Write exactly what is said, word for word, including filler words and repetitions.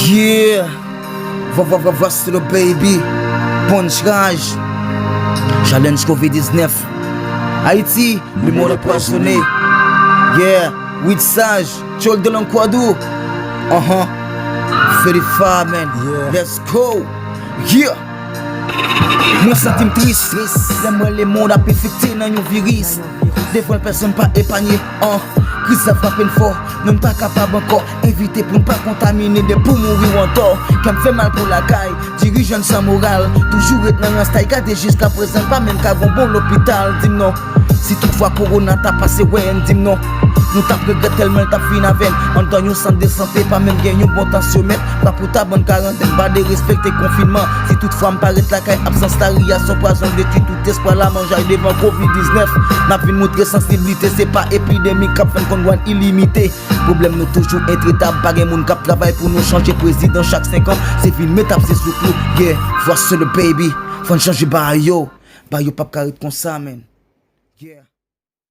Yeah. Vwa, vwa, vwa, vwa, c'est le baby. Punch Raj. Challenge covid diznèf. Ayiti, le monde empoisonné. Yeah. Wid Saj. Tjol de Lankwadou. Uh-huh. Fede Fa, man. Yeah. Let's go. Yeah. Mwen santi m tris, tris. Lè m wè lemonn ap enfekte nan yon viris. Devan l pèsonn pa epanye, an. Kriz la frape n fò, men m pa kapab ankò. Evite pou n pa kontamine de pou mouri w antò. Kè m fè mal pou lakay, dirijan n san moral. Toujou ret nan rans tay, gade jiska prezan l pa menm ka gon bon lopital. Di m non, si toutfwa kowona ta pase wè n, di m non. Nou t ap regrèt tèlman l t ap fin avè n. Anndan yon sant de sante pa menm gen yon bon tansyomèt. Pa pou ta bann karantèn, pa derespekte konfinman. Si toutfwa m pa ret lakay, absans la ri a s on pwazon, detwi tout espwa la manjay devan covid diznèf. N ap vin moutre sansiblite, se pa epidemi k ap fè n konn dwàn ilimite. Pwoblèm nou toujou entretab, pa gen moun k ap travay pou nou chanje prezidan chak senk an. Se vin met ap se sou klou, yeah, vwa se le baby. Fò n chanje bagay yo, bagay yo p ap ka ret konsa, man. Yeah.